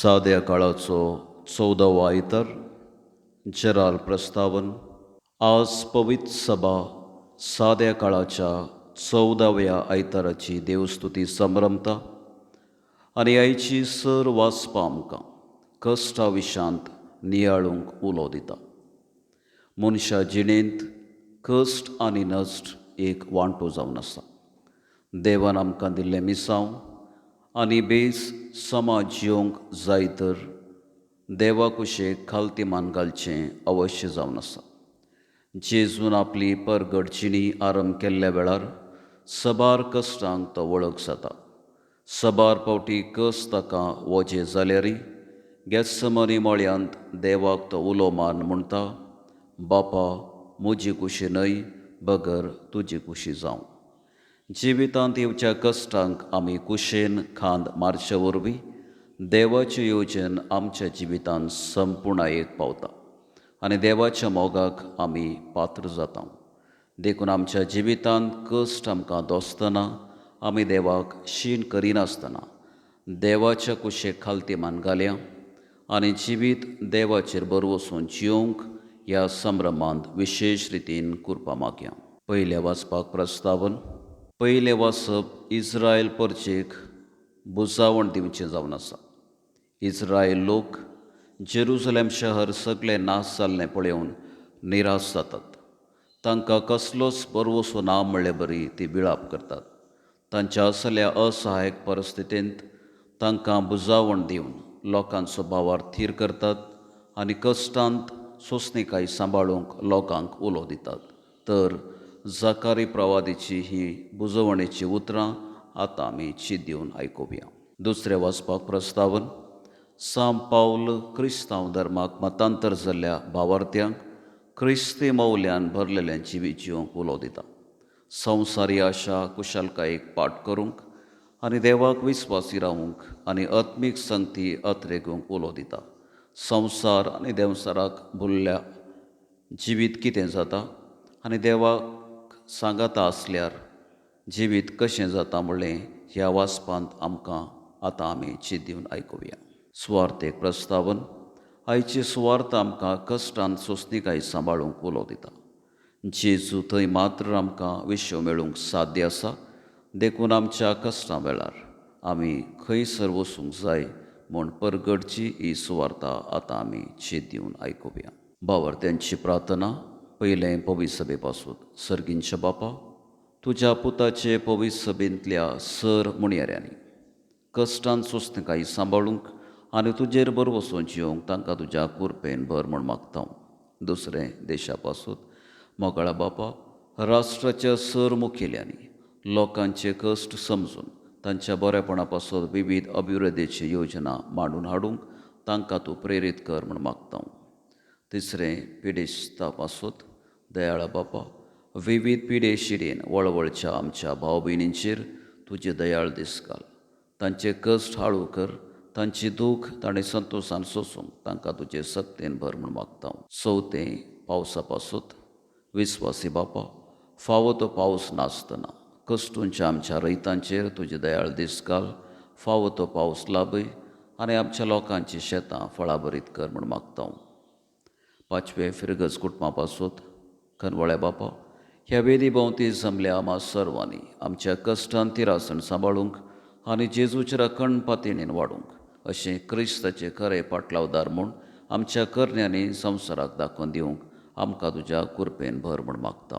साद्या काळाचो 14वो आयतार, जेराल प्रस्तावन. आज पवित्र सभा साद्या काळाच्या 14व्या आयताराची देवस्तुती संभ्रमता आनी आयची सर वाचपा आमकां कश्टा विशांत नियाळूंक उलो दिता. मनशा जिणेंत कश्ट आनी नश्ट एक वांटो जावन आसा. देवान आमकां दिल्लें मिसांव आनी बेस समाज जिवंक जाय तर देवा कुशेक खालती मान घालचें अवश्य जावन आसा. जेजून आपली परगट जिणी आरंभ केल्ल्या वेळार सबार कश्टांक तो वळख जाता. सबार फावटी कश्ट ताका वजें जाल्यारय गेत्समनी मळ्यांत देवाक तो उलो मारून म्हणटा, बापा म्हजी कुशी न्हय बगर तुजी कुशी जावं. जिवितांत येवच्या कश्टांक आमी कुशेन खांद मारचे वरवीं देवाचें योजन आमच्या जिवितांत संपुर्णायेक पावता आनी देवाच्या मोगाक आमी पात्र जाता. देखून आमच्या जिवितांत कश्ट आमकां दोसतना आमी देवाक शीण करिनासतना देवाच्या कुशेक खालती मान घालया आनी जिवीत देवाचेर भरवसून जिवंक ह्या संभ्रमांत विशेश रितीन कुरपा मागया. पयलें वाचपाक प्रस्तावन. पयलें वाचप इस्रायल परचेक बुजावण दिवचें जावन आसा. इस्रायल लोक जेरुजलेम शहर सगळें नाश जाल्लें पळोवन निराश जातात. तांकां कसलोच भरवसो ना म्हळ्ळे बरी ती विळाप करतात. तांच्या असल्या असहायक परिस्थितींत तांकां बुजावण दिवन लोकांचो भावार थीर करतात आनी कश्टांत सोंसणीकाय सांबाळूंक लोकांक उलो दितात. तर जाकारी प्रवादीची ही बुजवणेची उतरां आतां आमी चीत दिवन आयकुया. दुसरें वाचपाक प्रस्तावन. सांत पावल क्रिस्तांव धर्माक मतांतर जाल्ल्या भावार्थ्यांक क्रिस्ती मौल्यान भरलेलें जिवीत जिवंक उलो दिता. संवसारी आशा कुशलकायेक पाठ करूंक आनी देवाक विस्वासी रावूंक आनी आत्मीक संगती अत्रेगूंक उलो दिता. संवसार आनी देंवसाराक भुल्ल्या जिवीत कितें जाता आनी देवाक सांगाता आसल्यार जिवीत कशें जाता म्हणलें ह्या वाचपांत आमकां आतां आमी चीत दिवन आयकुया. सुवार्थेक प्रस्तावन. आयची सुवार्थ आमकां कश्टान सोंसणीकाय सांबाळूंक उलो दिता. जेजू थंय मात्र आमकां विश्व मेळूंक साध्य आसा. देखून आमच्या कश्टां वेळार आमी खंयसर वचूंक जाय म्हूण परगटची ही सुवार्ता आतां आमी चीत दिवन आयकुया. भावार्थ्यांची प्रार्थना. पयलें पवित्र सभे पासून. सर्गींच्या बापा, तुज्या पुताचे पवित्र सभेंतल्या सर मुणयाऱ्यांनी कश्टान सोंसणीकाय सांबाळूंक आनी तुजेर भरवसो जिवंक तांकां तुज्या कुरपेन भर म्हूण मागता. दुसरें देशा पासून. मोगाळा बापा, राष्ट्राच्या सर मुखेल्यांनी लोकांचे कश्ट समजून तांच्या बरेपणा पासून विविध अभिवृद्धीची योजना मांडून हाडूंक तांकां तूं प्रेरीत कर म्हूण मागता. तिसरें पिडेस्ता पासून. दयाळा बापा, विविध पिडे शिडेन वळवळच्या आमच्या भाव भयणींचेर तुजे दयाळ दीस घाल. तांचे कश्ट हाळू कर, तांची दूख ताणें संतोशान सोसूंक तांकां तुजे सक्तेन भर म्हूण मागता. चवथें पावसा पासून. विस्वासी बापा, फावो तो पावस नासतना कश्टूंच्या आमच्या रयतांचेर तुजे दयाळ दीस घाल. फावो तो पावस लाभय आनी आमच्या लोकांची शेतां फळाभरीत कर म्हूण मागता. पांचवें फिरगज कुटुंबा पासून. खनवळ्या बापा, ह्या वेदी भोंवती जमल्या आमा सर्वांनी आमच्या कश्टान तिरासण सांबाळूंक आनी जेजूच्या राखण पातयेन वाडूंक अशें क्रिस्ताचे खरे पाटलावदार म्हूण आमच्या करण्यांनी संवसाराक दाखोवन दिवंक आमकां तुज्या कुरपेन भर म्हूण मागता.